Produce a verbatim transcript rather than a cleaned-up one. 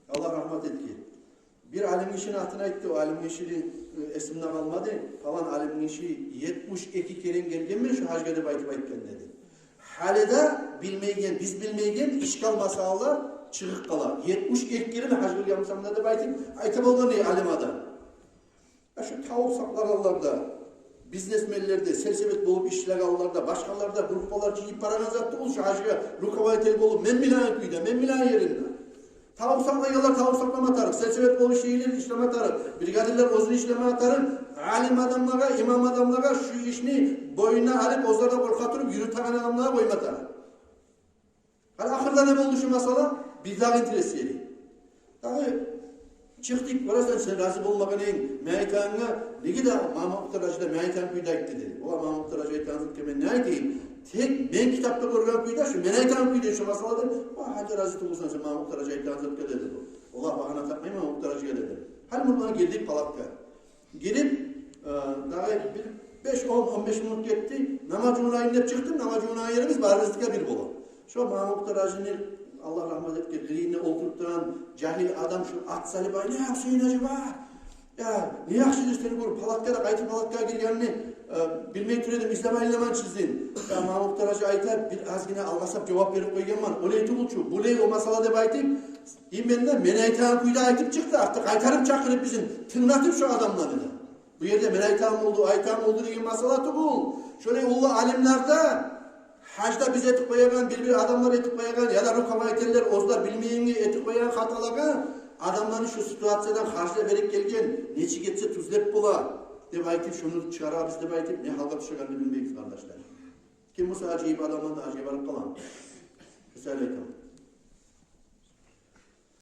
Аллагь рагьмат этгей. Бир алим гишини атын айтды, о алим гишини, э, эсимде къалмады. Палан алим гиши етмиш эки керен гелгенмен шу гьажгъа деп айтып айтгъан деди. Гьали де билмейген, биз билмейген ишкал масъалалар чыгъып къала. Етмиш эки керен гьаж къылгъанман да деп айтып, айта болгъан дей алим адам. А шу тавукъ сакълагъанлар да, бизнесменлер де, сельсовет болуп ишлегенлер де, башгъалар да, группалар жыйып барагъан зат тюгюл шу гьажгъа руководитель болуп, мен билеген кюйде, мен билеген еринде. Тавукъ сакълагъанлар тавукъ сакълама тарыкъ, сельсовет болуп ишлегенлер ишлеме тарыкъ, бригадирлер оьзю ишлеме тарыкъ, алим адамлагъа, имам адамлагъа шу ишни бойнуна алып, оьзлер де къоркъа туруп, юрютеген адамлагъа къойма тарыкъ. Гьали ахырда не болду шу масъала? Бир дагъы интерес ери. Дагъы чыкъдыкъ, барасан сен рази болмагъан эдинг, мен айтагъангъа, неге де Мамукътар гьажи де мен айтагъан кюйде айтды деди. Ола Мамукътар гьажи айтагъан затгъа мен не айтайым? Тек мен китапда гёрген кюйде, шу мен айтагъан кюйде шу масъала деди. Ва гьали рази тюгюлсен сен Мамукътар гьажи айтагъан затгъа деди бу. Ола багьана тапмай Мамукътар гьажиге деди. Гьали мундан гирдик палаткъа. Гирип, э, дагъы бир беш, он, он беш минут гетди. Намаз жувунайым деп чыкъдым. Намаз жувунагъан ерибиз барыбызныки бир бола. Шо Мамукътар гьажини, Аллагь рагьмат этгей, къырыйында олтуруп турагъан жагьил адам шу ат салып айта: «Я, Гьюсейин гьажи бар. Я, не яхшы сени гёрюп, палаткъа да къайтып палаткъагъа гиргенни, э, билмей тура эдим, излеп айланман сизин». Я, Мамукътар гьажи айта, бир азгъына алгъасап жавап берип къойгъанман. Олай тюгюл чю, булай о масъала деп айтып, именно мен айтагъан кюйде айтып чыкъды, артда къайтарып чакъырып бизин тынглатып шу адамланы да. Бу ерде мен айтагъан болду, айтагъан болду деген масъала тюгюл. Шолай уллу алимлер де гьажда биз этип къоягъан, бир-бир адамлар этип къоягъан, яда руководительлер оьзлер билмейгенге этип къоягъан хаталагъа адамланы шу ситуациядан харжлап берип гелген, нечик этсе тюзлеп бола деп айтып, шуну чыгъарабыз деп айтып, не гьалгъа тюшегенни билмейбиз, къардашлар. Ким буса ажайып адамлар да гьажгъа барып къала. Мисал айтаман.